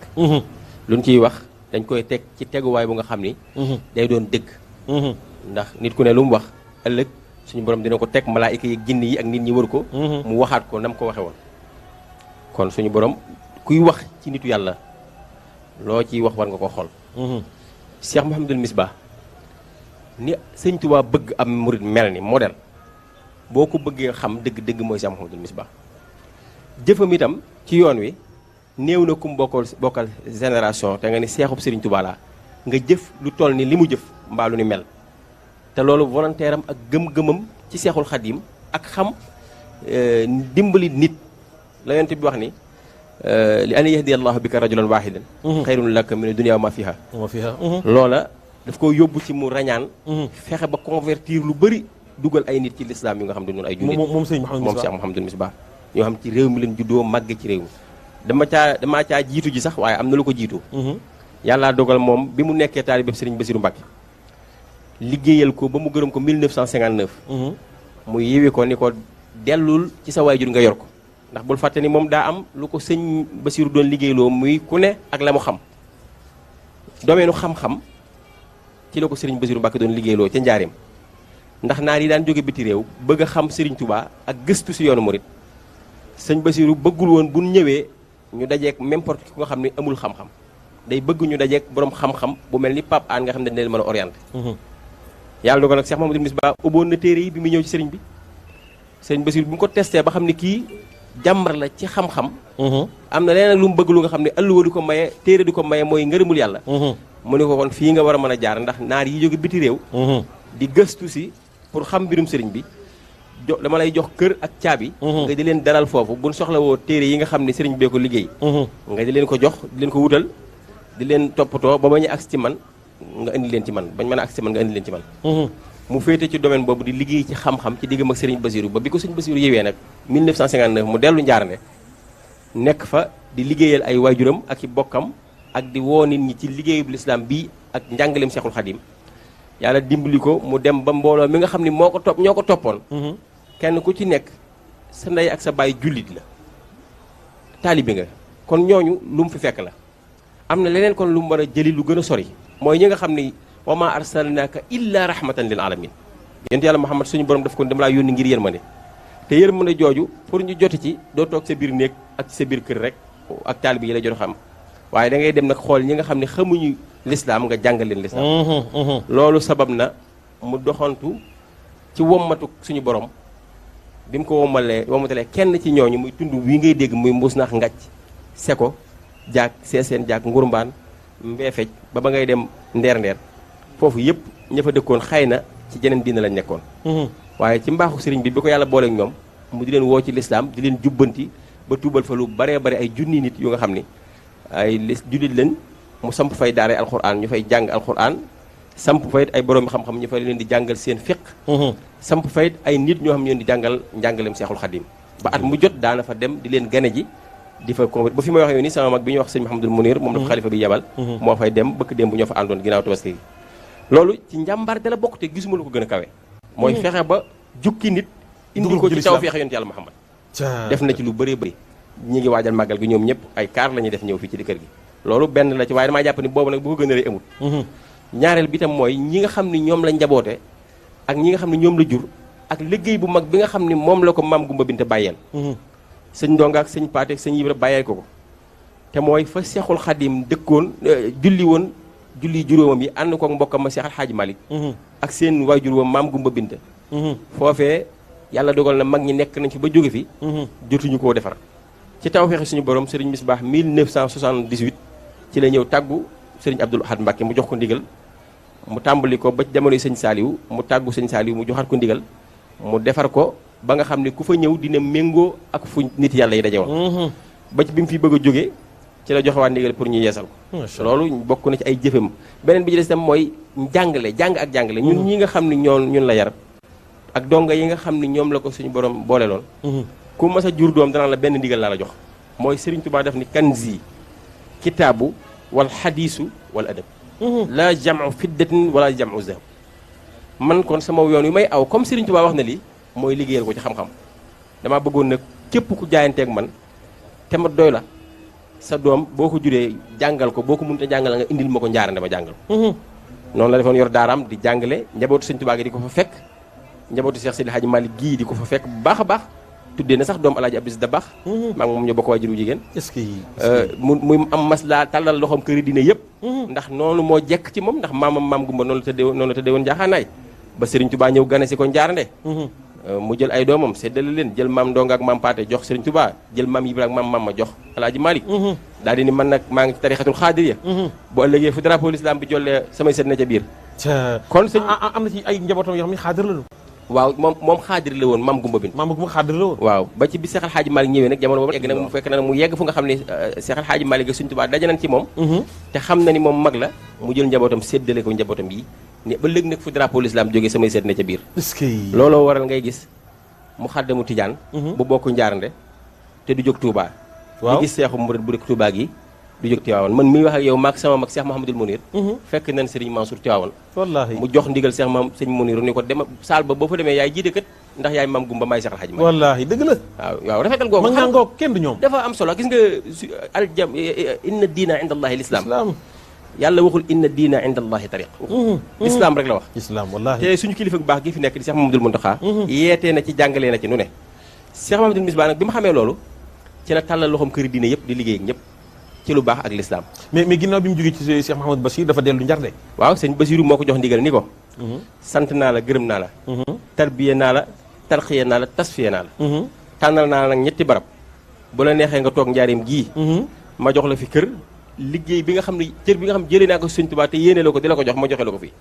luñ ciy wax dañ koy teg ci teguwaay bu nga xam ni. day doon dëgg. ndax nit ku ne lu mu wax ëllëg suñu borom dina ko teg malaayka yi jinne yi ak nit ñi wër ko. mu waxaat ko nam ko waxe woon kon suñu borom kuy wax ci nitu yàlla loo ciy wax war nga ko xool. Cheikh Mouhamadul Misbah ni sëñ Tuubaa bëgg am murit mel ni modèle boo ko bëggee xam dëgg-dëgg mooy Cheikh Mouhamadul Misbah jëfam itam ci yoon wi néew na kum bokkal génération te nga ni seexub Sëriñ Tuubaa laa nga jëf lu toll ni li mu jëf mbaa lu ni mel te loolu volontaire am ak gëm-gëmam ci Seexul Xadim ak xam dimbali nit la yonent bi wax ni li an yahdi allahu bika rajulan wahidan xayrun laka min dunya wa ma fiha loola daf ko yóbbu ci mu rañaan fexe ba convertir lu bëri dugal ay nit ci lislaam yu nga xam ne noonu ay jullit moom Cheikh Mouhamadul Misbah ñoo xam ci réew mi leen juddoo màgg ci réew mi damaa caa jiitu ji sax waaye am na lu ko jiitu yàlla dogal moom bi mu nekkee taalibe Sëriñ Basiru Mbàkke liggéeyal ko ba mu gërëm ko 1959 mu yewi ko ni ko dellul ci sa waajur nga yor ko ndax bul fàtte ni moom daa am lu ko sëñ Basiru doon liggéeyloo muy ku ne ak la mu xam domeenu xam-xam ci la ko Sëriñ Basiru Mbàkke doon liggéeyloo ca njaareem ndax naar yi daan jóge biti réew bëgg a xam Sëriñ Tuubaa ak gëstu si yoonu murit sëñ Basiru bëggul woon bu ñëwee ñu dajeek n'importe ki nga xam ne amul xam-xam day bëgg ñu dajeek borom xam-xam bu mel ni Pape An nga xam ne dañ leen mën a orienté yàlla dogal nag Cheikh Mouhamadul Misbah ubboon na téere yi bi mu ñëw ci sëriñ bi sëriñ Basiru bu mu ko testé ba xam ne kii jàmbar la ci xam-xam am na leneen lu mu bëgg lu nga xam ne alluwa du ko maye téere du ko maye mooy ngërëmul yàlla mu ne ko kon fii nga war a mën a jaar ndax naar yi jóge biti réew di gëstu si pour xam mbirum sëriñ bi dama lay jox kër ak caabi nga di leen dalal foofu buñ soxla woo téere yi nga xam ne sëriñ bee ko liggéey nga di leen ko jox di leen ko wutal di leen toppatoo ba bañu agsi ci man nga indi leen ci man bañ mën a agsi ci man nga indi leen ci man mu féete ci domaine boobu di liggéey ci xam-xam ci diggam ak sëriñ Basiru ba bi ko sëriñ Basiru yewee nag 1959 mu dellu Njaarnde nekk fa di liggéeyal ay waajuram ak i bokkam ak di woo nit ñi ci liggéeyub lislaam bii ak njàngaleem Seexul Xadim yàlla dimbali ko mu dem ba mbooloo mi nga xam ni moo ko topp ñoo ko toppoon kenn ku ci nekk sa ndey ak sa baay jullit la taalibi nga kon ñooñu lu mu fi fekk la am na leneen kon lu mu war a jëli lu gën a sori mooy ñi nga xam ni wa ma arsalnaaka illa rahmatan lil alamin yonent yàlla Muhammad suñu borom daf ko dama laa yónni ngir yërmande te yërmande jooju pour ñu joti ci doo toog sa biir néeg ak sa biir kër rek ak taalibi yi la jot xam waaye da ngay dem nag xool ñi nga xam ne xamuñu lislaam nga jàngal leen lislaam loolu sabab na mu doxantu ci wommatu suñu borom bi mu ko wommatalee kenn ci ñooñu muy tund wi ngay dégg muy mbuus nax ngàcc seko jaag seeseen jaag ngurumbaan mbeefej ba ngay dem ndeer foofu yëpp ña fa dëkkoon xëy na ci jeneen diina lañ nekkoon waaye ci mbaaxu sëriñ bi ko yàlla booleek ñoom mu di leen woo ci lislaam di leen jubbanti ba tuubal fa lu baree bare ay junni nit yu nga xam ni ay jullit leen mu samp fay daara alxuraan ñu fay jàng alxuraan samp fayit ay boroomi xam-xam ñu fay leen di jàngal seen fiq samp fayit ay nit ñoo xam ne di jàngal njàngaleem Seexul Xadim ba at mu jot daana fa dem di leen gane ji di fa convaincre ba fi may waxee yow nii sama mag bi ñuy wax sëñ Mouhamadul Mounir moom la fa xalifa bi yebal moo fay dem bëkk dem bu ñoo fa àndoon ginnaaw tabaski gi loolu ci njàmbaar la bokk te gisuma lu ko gën a kawe mooy fexe ba jukki nit indi ko ci tawfeex yonent yàlla Muhammad def na ci lu bëree bëri ñi ngi waajal màggal gi ñoom ñëpp ay kaar la ñuy def ñëw fii ci di kër gi loolu benn la ci waaye damaa jàpp ni boobu nag bu ko gën a rëy amul ñaareel bi tam mooy ñi nga xam ni ñoom la njaboote ak ñi nga xam ne ñoom la jur ak liggéey bu mag bi nga xam ni moom la ko maam Gumba Binte bàyyeel sëñ Ndonga ak sëñ Paate ak sëñ Ibra bàyyeel ko te mooy fa Seexul Xadim dëkkoon julli woon julli juróomam yi ànd ko mbokkam ma Seex Alxaaji Malik ak seen waajur wa maam Gumba Binte foofee yàlla dogal na mag ñi nekk nañ fi ba jóge fi jotuñu koo defar ci tawfeex suñu borom sëriñ Misbaax 1978 ci la ñëw tàggu sëriñ Abdul Ahad Mbàkke mu jox ko ndigal mu tàmbali ko ba jamonoy sëñ Saaliwu mu tàggu sëñ Saaliwu mu joxaat ko ndigal mu defar ko ba nga xam ne ku fa ñëw dina méngoo ak fu nit yàlla yi daje woon ba ci bi mu fi bëgg a jógee ci la joxewaat ndigal pour ñu yeesal ko loolu bokk na ci ay jëfam beneen bi ci des tam mooy jàng ak jàngale ñun ñi nga xam ne ñun la yar ak donga yi nga xam ne ñoom la ko suñu borom boole loon ku mas a jur doom danaa la benn ndigal laa la jox mooy Sëriñ Tuubaa def ni kanzi kitaabu wal xadiisu wal adab la jamu fiddatin wala jamu zahab man kon sama yoon yu may aw comme Sëriñ Tuubaa wax na lii mooy liggéeyal ko ci xam-xam damaa bëggoon nag képp ku jaayanteeg man te ma doy la sa doom boo ko juree jàngal ko boo ko mënut a jàngal nga indil ma ko Njaarnde ma jàngal noonu la defoon yor daaraam di jàngale njabootu Sëriñ Tuubaa gi di ko fa fekk njabootu Cheikh Seydi Hadji Malick gii di ko fa fekk bu baax a baax tuddee na sax doom Alaaji Abdou da baax maa ngi moom ñoo bokk waajuru jigéen est-ce que muy am maslaa tàllal loxoom këri dina yëpp ndax noonu moo jekk ci moom ndax maam Gumba noonu la tëddee woon njaaxaanaay ba Sëriñ Tuubaa ñëw gane si ko Njaarnde mu jël ay doomam séddale leen jël maam Ndonga ak maam Paate jox Sëriñ Tuubaa jël maam Ibra ak maam Mama jox Alaaji Malick daal di ni man nag maa ngi ci tarixatul xaadiriya bu ëllëgee fu drapeau l'islam bi jollee samay sët na ca biir kon sëñ am na ci ay njabootam yoo xam ne xaadir la waaw moom xaadir la woon maam Gumba Binte maam Gumba xaadir la woon waaw ba ci bi Seex Alxaaji Malick ñëwee nag jamono boobu egg nag mu fekk na mu yegg fu nga xam ne Seex Alxaaji Malick ak Sëriñ Tuubaa daje nañ ci moom te xam na ni moom mag la mu jël njabootam séddale ko njabootam yi ne ba léegi nag fu drapeau l'islam jógee samay seet na ca biir looloo waral ngay gis mu xaddamu Tijaan bu bokk Njaarnde te du jóg Touba di gis seexu murid bu dëkk Touba gi du jóg Tiwaawan man miy wax ak yow maag sama mag Cheikh Mouhamadul Mounir fekk nañ Serigne Mansour Tiwaawan wallaahi mu jox ndigal Cheikh Sëñ Mounir ni ko dem saal ba boo fa demee yaay jiite kat ndax yaay maam Gumba maay Seex Alxaaji Maalik wallaahi dëgg la waaw rafetal googu mën ngaa ngoog kenn du ñoom dafa am solo gis nga aljam inna diina inda allahi lislaam yàlla waxul inna diina inda allahi tariq islam rek la wax islam wallaahi te suñu kilifa bu baax gi fi nekk di Cheikh Mamadul Muntaxa yeetee na ci jàngalee na ci nu ne Cheikh Mamadul Misbah nag bi ma xamee loolu ci la tàllal loxoom këri diine yëpp di liggéey ak ñëpp ci lu baax ak l'islam mais ginnaaw bi mu jógee ci Cheikh Mouhamadou Bachir dafa dellu Njaarnde waaw sëñ Basiru moo ko jox ndigal ni ko sant naa la gërëm naa la tarbiye naa la tarxiye naa la tasfiye naa la tànnal naa la nag ñetti barab bu la neexee nga toog njaareem gii ma jox la fi kër liggéey bi nga xam ne cër bi nga xam jëlee naa ko Sëriñ Tuubaa te yéene la ko di la ko jox ma joxe la ko fii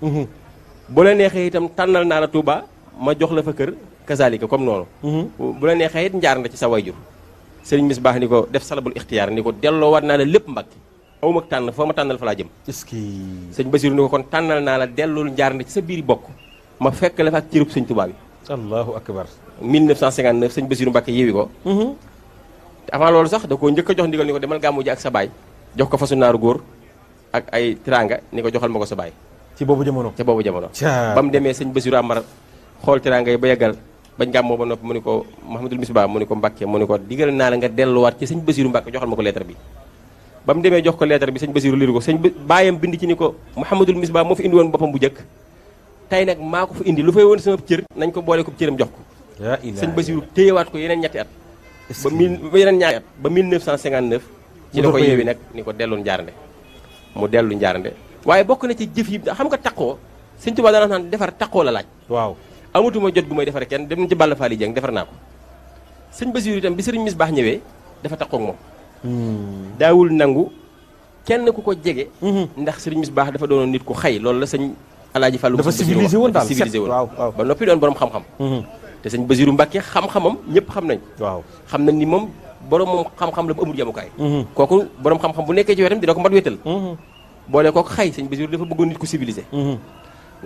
bu la neexee itam tànnal naa la Tuubaa ma jox la fa kër kazalika comme noonu bu la neexee it Njaarnde ci sa wayjur Sëriñ Misbah ni ko def salabul ixtiyaar ni ko delloo war naa la lépp Mbàkke aw ma tànn foo ma tànnal fa laa jëm est-ce que sëñ Basiru ni ko kon tànnal naa la dellul Njaarnde ci sa biir bokk ma fekk la fa ak cërub sëñ Tuubaa bi. allahu akbar. 1959 sëñ Bassirou Mbacke yeewi ko. te avant loolu sax da koo njëkk a jox ndigal ni ko demal gàmmu ji ak sa baay. jox ko fasu naaru góor ak ay teraanga ni ko joxal ma ko sa baay. ci boobu jamono. ca boobu jamono. ba mu demee sëñ Bassirou Amar xool teraanga yi ba yeggal bañ gàmmoo ba noppi mu ni ko Mouhamadul Misbah mu ni ko Mbacke mu ni ko digal naa la nga delluwaat ci sëñ Bassirou Mbacke joxal ma ko lettre bi. ba mu demee jox ko lettre bi sëñ Bassirou liru ko baayam bind ci ni ko Mouhamadul Misbah moo fi indi woon boppam bu njëkk tey nag maa ko fa indi lu fay woon sama cër nañ ko boole ko cëram jox ko. sëñ Bassirou téyewaat ko yeneen ñetti at. yeneen ñaari at ba 1959. ci la ko yeewi nag ni ko dellu Njaarnde mu dellu Njaarnde waaye bokk na ci jëf yi xam nga taqoo sëñ Tuubaa dana naan defar taqoo la laaj. waaw amatuma jot gu may defar kenn dem na ci Balla Faali Jeng defar naa ko sëñ Bassirou itam bi sëriñ Misbah ñëwee dafa taqoo ak moom. daawul nangu kenn ku ko jege. ndax sëriñ Misbah dafa doonoon nit ku xay loolu la sëñ Alaaji Fàllu dafa civilisé woon daal civilisé woon waaw ba noppi doon borom xam-xam. te sëñ Bassirou Mbacke xam-xamam ñëpp xam nañ waaw xam nañ ni moom borom moom xam-xam la bu amul yamukaay. kooku borom xam-xam bu nekkee ci wetam dina ko mat wétal. boole kooku xay sëñ Bassirou dafa bëggoon nit ku civilisé.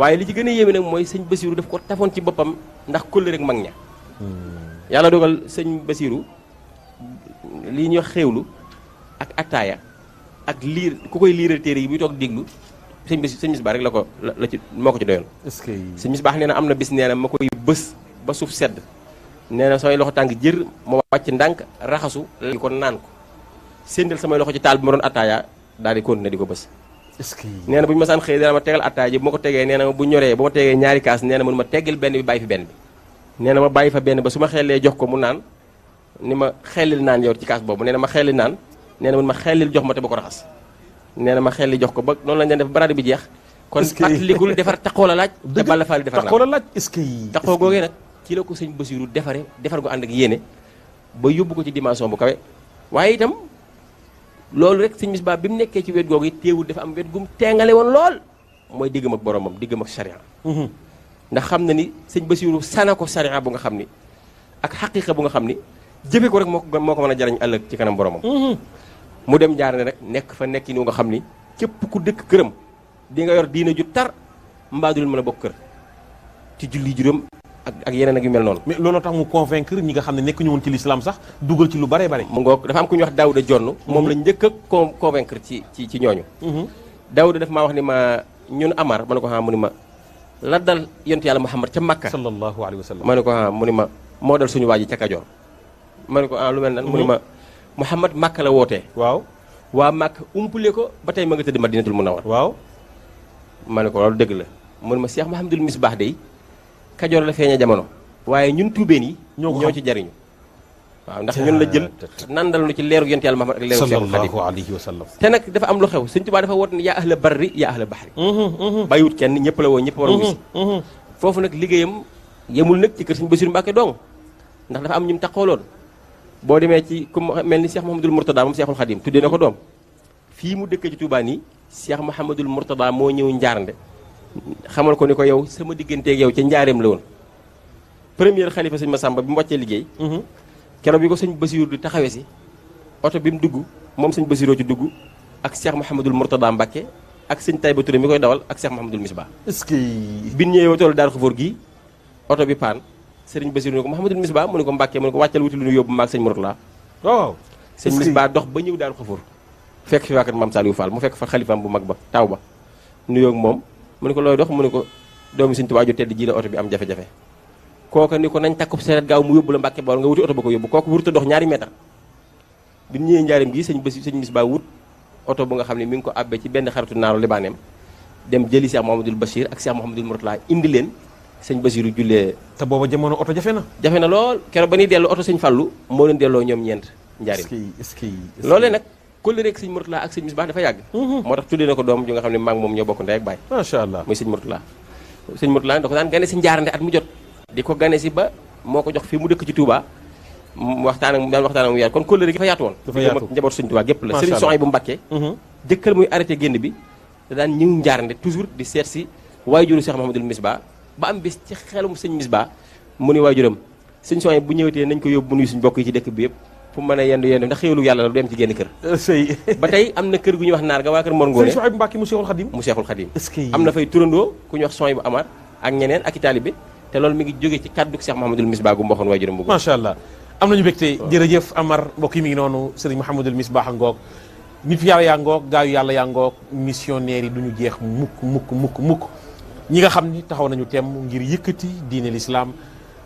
waaye li ci gën a yéeme nag mooy sëñ Bassirou daf ko tafoon ci boppam ndax kóllëre rek mag ña. yàlla dogal sëñ Bassirou lii ñuy wax xéewlu ak attaaya ak liir ku koy liiral téere yi muy toog déglu sëñ Misbah rek la ci moo ko ci doyoon. est-ce que sëñ Misbah nee na am na bis nee na ma koy bës ba suuf sedd nee na samay loxo tàng jër ma wàcc ndànk raxasu léegi ko naan ko séndal samay loxo ci taal bi ma doon attaaya daal di continuer di ko bës. est-ce que nee na bu ñu ma saan xëy dana ma tegal attaaya ji bu ma ko tegee nee na bu ñoree bu ma tegee ñaari kaas nee na mënu ma teggal benn bi bàyyi fi benn bi. nee na ma bàyyi fa benn ba su ma xellee jox ko mu naan ni ma xellil naan yow ci kaas boobu nee na ma xelli naan nee na mun ma xellil jox ma te ba ko raxas nee na ma xelli jox ko ba noonu lañ leen def baraade bi jeex. kon fàttalikul defar taqoo la laaj. te Balla Faali defar naa taqoo la laaj est-ce que taqoo googee nag ci la ko sëñ Bassirou defar ko ànd ak yéene ba yóbbu ko ci dimension bu kawe waaye itam loolu rek sëñ Misbah bi mu nekkee ci wet googu it teewul dafa am wet gum teengale woon lool mooy diggam ak boromam diggam ak charia. ndax xam na ni sëñ Bassirou sana ko charia bu nga xam ni ak xaqiqa bu nga xam ni jëfe ko rek moo ko mën a jariñ ëllëg ci kanam boromam. mu dem Njaarnde rek nekk fa nekki ni nga xam ni képp ku dëkk këram di nga yor diina ju tar mbaa du leen mën a bokk kër ci julli juróom ak yeneen ak yu mel noonu. mais looloo tax mu convaincre ñi nga xam ne nekkuñu woon ci l'islam sax dugal ci lu bare bare. mu ngoog dafa am ku ñuy wax Daouda Jonn moom la njëkk a convaincre ci ñooñu. Daouda daf maa wax ni ma ñun Amar ma ne ko mu ni ma la dal yonent yàlla Muhammad ca Makka. sallallahu alayhi wa sallam. ma ne ko mu ni ma moo dal suñu waa ji ca Kajoor. ma ne ko lu mel nan mu ni ma Muhammad Makka la wootee. waaw waa Makka umpule ko ba tey ma nga tëdd Madinatul Munawwar. waaw ma ne ko loolu dëgg la mu ni ma Cheikh Mouhamadul Misbah day Kajoor la feeña jamono waaye ñun tuubeen yi ñoo ci jariñu waaw ndax ñun la jël nandal nu ci leeru yonent yàlla Muhammad ak leeru Seexul Xadiim sallallahu alayhi wa sallam. te nag dafa am lu xew Sëñ Tuubaa dafa woote ne yaa ahla barri yaa ahla bahri bàyyiwut kenn ñëpp la woo ñëpp war a wusi foofu nag liggéeyam yemul nag ci kër Sëñ Bassirou Mbacke dong ndax dafa am ñu mu taxawloon boo demee ci ku mel ni Cheikh Mouhamadul Mourtada moom Seexul Xadiim tuddee na ko doom fii mu dëkkee ci Touba nii Cheikh Mouhamadul Mourtada moo ñëw Njaarnde xamal ko ni ko yow sama digganteeg yow ca njaareem la woon première xalifa sëñ Massamba bi mu wàccee liggéey keroog bi ko sëñ Bassirou di taxawee si oto bi mu dugg moom sëñ Bassirou ci dugg ak Cheikh Mouhamadul Mourtada Mbacke ak sëñ Taïba Touré mi koy dawal ak Cheikh Mouhamadul Misbah. est-ce que. bi ñu ñëwee ba toolu Daaru Xafoor gii oto bi paan sëriñ Bassirou ne ko Mouhamadul Misbah mu ne ko Mbacke mu ne ko wàccal wuti lu ñu yóbbu maag sëñ Mourtada. waaw sëñ Misbah dox ba ñëw Daaru Xafoor fekk fi waa kër Maam Saliou Fall mu fekk fa xalifaam bu mag ba taw ba nuyoo ak moom mu ne ko looy dox mu ne ko doomi sëñ Tuubaa ju tedd ji la oto bi am jafe-jafe kooka ni ko nañ takkub seeret gaaw mu yóbbu la Mbàkke Bawol nga wuti oto ba ko yóbbu kooku wurta dox ñaari mètre bi ñu ñëwee njaarim gi sëñ Misbah wut oto bu nga xam ne mi ngi ko abbee ci benn xaritu naaru libaaneem dem jëli Cheikh Mouhamadoul Bachir ak Cheikh Mouhamadoul Mourtala indi leen sëñ Bassirou jullee te booba jamono oto jafe na. jafe na lool keroog ba ñuy dellu oto sëñ Fallu moo leen delloo ñoom ñeent njaarim est-ce que loolee nag kóllëre ak sëñ Mourtala ak sëñ Misbah dafa yàgg moo tax tuddee na ko doom ju nga xam ne maag moom ñoo bokk ndey ak baay macha allah muy sëñ Mourtala sëñ Mourtala da ko daan gane si Njaarnde at mu jot di ko gane si ba moo ko jox fii mu dëkk ci Touba mu waxtaan ak daan waxtaan ak mu yaatu kon kóllëre gi dafa yaatu woon dafa yaatu njabootu sëñ Touba gépp la sëriñ Soxay bu Mbàkke jëkkal muy arrêté génn bi da daan ñëw Njaarnde toujours di seet si waajuru Cheikh Mouhamadoul Misbah ba am bis ci xelum sëñ Misbah mu ni waajuram sëñ Soxay bu ñëwatee nañ ko yóbbu bu nuyu suñu bokk yi ci dëkk bi yëpp fu mu mën a yendu ndax xéewlu yàlla la du dem ci génn kër sëy ba tey am na kër gu ñuy wax naar ga waa kër Mor Ngoone sëñ Soxay bu Mbàkke mu Seexul Xadim mu Seexul Xadim est-ce que am na fay turandoo ku ñuy wax Soxay bu Amar ak ñeneen ak i taalibe te loolu mi ngi jógee ci kaddu Cheikh Mouhamadoul Misbah gu mboxoon waajuram bu macha allah am nañu mbégte jërëjëf Amar mbokk yi mi ngi noonu Serigne Mouhamadoul Misbah ngoog nit yàlla yaa ngoog gaayu yàlla yaa ngoog missionnaire yi du ñu jeex mukk ñi nga xam ni taxaw nañu temm ngir yëkkati diine l'islam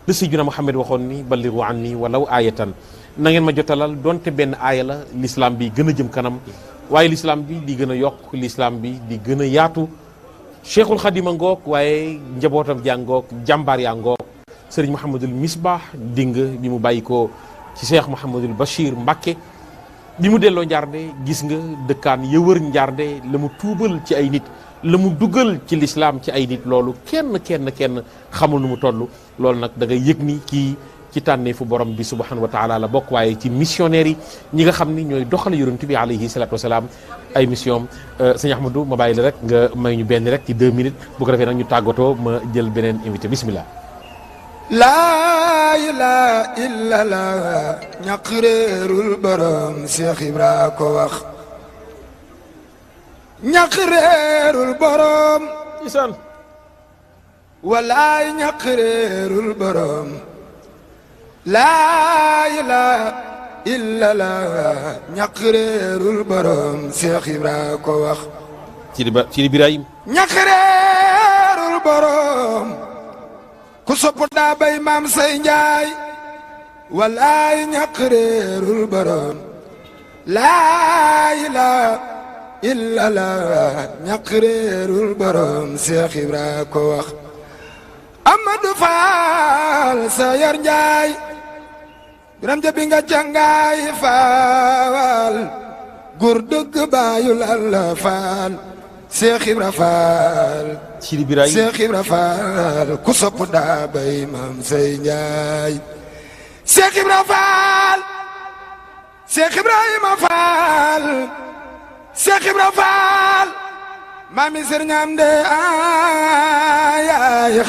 la Sayyidina Muhammad waxoon ni ballighu anni walaw aayatan na ngeen ma jotalal donte benn aaya la l'islam bi gën a jëm kanam waaye l'islam bi di gën a yokk l'islam bi di gën a yaatu Cheikhul Khadima ngoog waaye njabootam jaa ngoog jàmbaar yaa ngoog Serigne Mouhamadoul Misbah ding bi mu bàyyi ko ci Cheikh Mouhamadoul Bachir Mbacké bi mu delloo njaarnde gis nga dëkkaan yëwër njaarnde la mu tuubal ci ay nit la mu dugal ci l'islam ci ay nit loolu kenn xamul nu mu toll loolu nag da ngay yëg ni kii ci tànneefu borom bi subhanahu wa taala la bokk waaye ci missionnaires yi ñi nga xam ni ñooy doxal yonent bi alayhi salatu wasalaam ay mission sëñ Ahmadou ma bàyyi la rek nga may ñu benn rek ci 2 minutes bu ko defee nag ñu tàggatoo ma jël beneen invité bismillah laa ilaaha illallah ñaq réerul borom Cheikh Ibra ko wax ñaq réerul borom isaan walaay ñaq réerul borom laa ilaaha illallah ñaq réerul borom Cheikh Ibra ko wax ci Ibrahim ñaq réerul borom ku sopp daa bay maam say njaay walaay ñaq réerul borom laa ilaaha illallah ñaq réerul borom Cheikh Ibra ko wax Amadou Fall sa yar njaay biram jabi nga jàngaay faal góor dëgg baayu lalla faal Cheikh Ibra Fall Sidi Ibrahima Cheikh Ibra Fall ku sopp daa bay maam say njaay Cheikh Ibra Fall Cheikh Ibrahima Fall Cheikh Ibra Fall mami Serigne Amde ay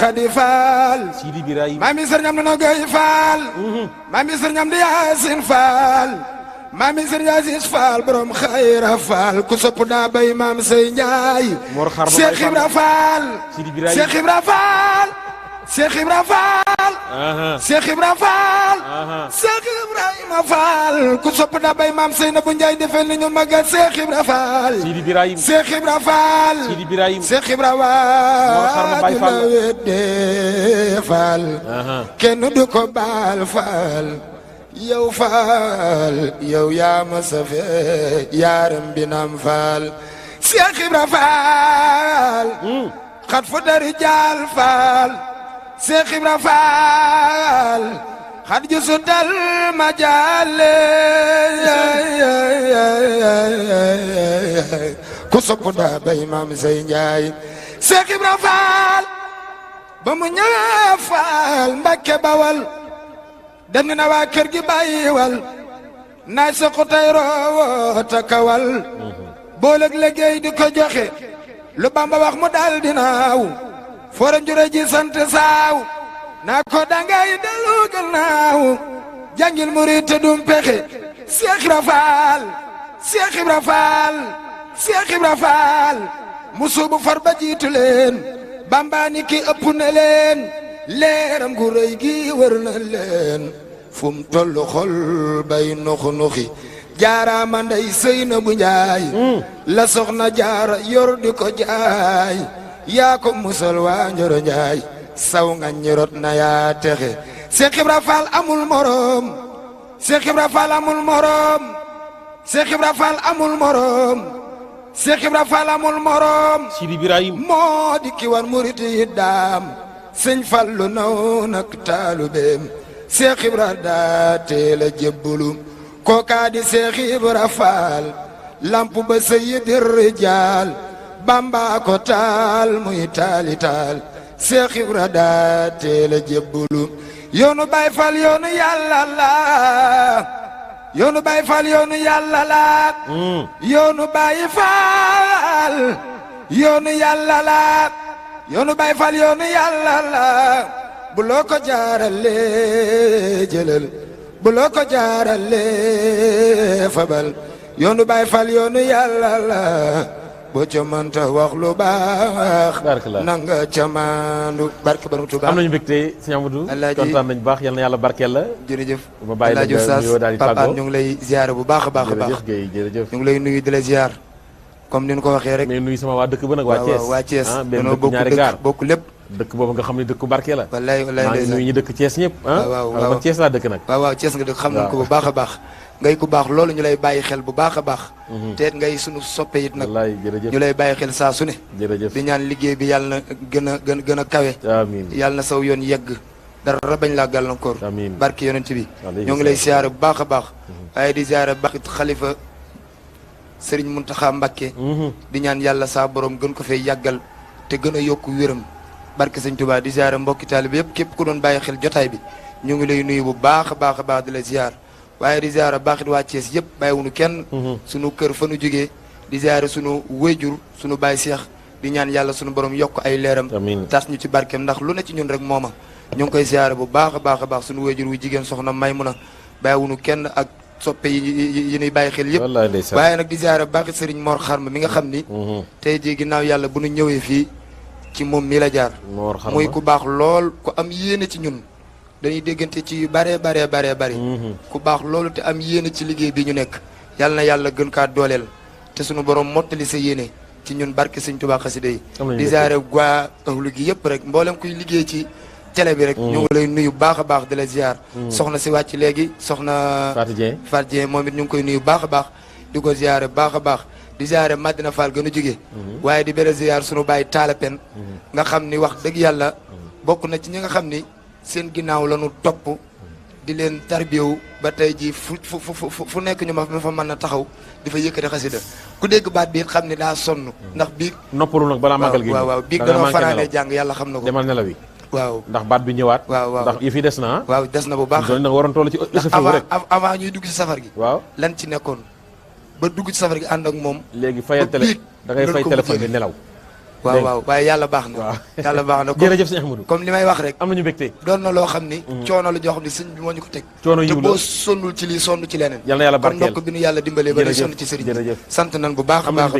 Khady Fall Sidi Ibrahima mami Serigne Amde Nogay Fall mami Serigne Amde Yacine Fall mami Serigne Aziz Fall borom Khayra Fall ku sopp daa bay maam say njaay Cheikh Ibra Fall Cheikh Ibra Fall Cheikh Ibra Fall Cheikh Ibra Fall Cheikh Ibrahima Fall ku sopp daa bay maam say na bu njaay defal ni ñu magal Cheikh Ibra Fall Sidi Ibrahima Cheikh Ibra Fall Sidi Ibrahima Cheikh Ibra Fall kenn du ko baal Fall yow Fall yow yaa ma safe yaaram binam Fall Cheikh Ibra Fall xat fu dari jaal Fall Cheikh Ibra Fall xat ju su dal ma jaale ku sopp daa bay maam say njaay Cheikh Ibra Fall ba mu ñëwee Fall Mbakke Bawal dem na waa kër gi bàyyiwal naaj sa ko tay roowoo ta kawal booleeg liggéey di ko joxe lu Bamba wax mu daal dinaaw foora njure ji sant saaw naa ko dangay dellu gannaaw jàngil murit te dum pexe Cheikh Ibra Fall Cheikh Ibra Fall Cheikh Ibra Fall musubu far ba jiitu leen Bamba ni ki ëpp na leen leeram gu rëy gi wër na leen fu mu tollu xol bay nuxu nuxi jaaraama ndey Seynabu Njaay la soxna jaara yor di ko jaay yaa ko musal waa Njoro Njaay saw nga ñirot na yaa texe Cheikh Ibra Fall amul morom Cheikh Ibra Fall amul morom Cheikh Ibra Fall amul morom Cheikh Ibra Fall amul morom Sidi Ibrahima moo di ki war murit yi daam sëñ Fallu naw nak taalubeem Cheikh Ibra daa teel a jébbulu kookaa di Cheikh Ibra Fall lamp ba sayyidir rijaal Bamba ko taal muy taali taal Cheikh Ibra daa teel a jébbulu yoonu Baay Fall yoonu yàlla la yoonu Baay Fall yoonu yàlla la yoonu Baay Fall yoonu yàlla la yoonu Baay Fall yoonu yàlla la bu loo ko jaarale jëlal bu loo ko jaarale fabal yoonu Baay Fall yoonu yàlla la boo ca mënta wax lu baax Barakallah. nanga ca maandu barke Borom Tuuba. am nañu mbégte sëñ Amadou. Alaaji kontaan nañu baax yal na yàlla barkeel la. jërëjëf ma bàyyi la Alaaji nga Oustaz nuyoo daal di Pape tàggoo. Hann ñu ngi lay ziare bu baax a baax a baax. jërëjëf Guèye jërëjëf. ñu ngi lay nuyu di la ziar comme ni ñu ko waxee rek. mais nuyu sama waa dëkk ba nag waa Thiès. waa Thiès benn dañoo dëkk bokk ñaari gaar dëkk bokk lépp. dëkk boobu nga xam ne dëkku barke la. wallaay wallaay maa ngi nuyu ñi dëkk Thiès ñëpp. waaw man Thiès laa dëkk nag. waaw Thiès nga dëkk xam nañ ko bu baax a baax. ngay ku baax loolu ñu lay bàyyi xel bu baax a baax. te ngay sunu soppe it nag. wallaay jërëjëf ñu lay bàyyi xel saa su ne. jërëjëf di ñaan liggéey bi yàlla na gën a kawe. amiin yàlla na saw yoon yegg. dara bañ laa gàllankoor. amiin barke yonent bi. Alayhi ñoo ngi lay siyaare bu baax a baax. waaye di siyaare baax xalifa Serigne Mountakha Mbacké. di ñaan yàlla saa borom gën ko fay yàggal te gën a yokk wéram. barke Sëñ Tuubaa di siyaare mbokki taalibe yëpp képp ku doon bàyyi xel jotaay bi ñu ngi lay nuyu bu baax a baax a baax di la ziar waaye di ziar baaxit waa Thiès yëpp bàyyiwuñu kenn. sunu kër fa nu jógee di ziar sunu wéyjur sunu baay Seex di ñaan yàlla sunu borom yokk ay leeram. amiin tas ñu ci barkeem ndax lu ne ci ñun rek mooma ñu ngi koy ziar bu baax a baax a baax sunu wéyjur wu jigéen soxna Maymuna bàyyiwuñu kenn ak soppe yi ñuy bàyyi xel yëpp. wallaay ndeysaan. waaye nag di ziar baaxit Serigne Mor Xarma mi nga xam ni. tey jii ginnaaw yàlla bu nu ñëwee fii ci moom mi la jaar. Mor Xarma muy ku baax lool ku am yéene ci ñun dañuy déggante ci yu bare bari ku baax loolu te am yéene ci liggéey bi ñu nekk yàlla na yàlla gën kaa dooleel te sunu borom mottali sa yéene ci ñun barke Sëñ Tuubaa xasida yi di ziare waa ahlu gi yëpp rek mboolem kuy liggéey ci télé bi rek ñu ngi lay nuyu baax a baax di la ziar soxna si wàcc léegi soxna Fatou Dieng moom it ñu ngi koy nuyu baax a baax di ko ziare baax a baax di ziare Madina Fall gën a jóge waaye di bere ziar sunu bàyyi taala pen nga xam ni wax dëgg yàlla bokk na ci ñi nga xam ni seen ginnaaw la ñu topp di leen tarbiyewu ba tey jii fu nekk ñu ma fa mën a taxaw di fa yëkkati xasida ku dégg baat bi it xam ne daa sonn ndax bii noppalu nag balaa màggal gi waaw bii danoo fanaanee jàng yàlla xam na ko demal nelaw yi waaw ndax baat bi ñëwaat waaw ndax yëf yi des na waaw des na bu baax da nga waroon toll ci rek avant ñuy dugg ci safar gi waaw lan ci nekkoon ba dugg ci safar gi ànd ak moom léegi fayal télé da ngay fay téléphone bi nelaw waaw waaye yàlla baax na yàlla baax na jërëjëf sëñ Ahmadou comme li may wax rek am nañu mbégte doon na loo xam ni coono la joo xam ni sëñ bi moo ñu ko teg coono te yiw la boo sonnul ci lii sonn ci leneen yal na yàlla kon barkeel ndokk bi nu yàlla dimbalee ba sonn ci sëriñ jërëjëf sant nañ bu baax a baax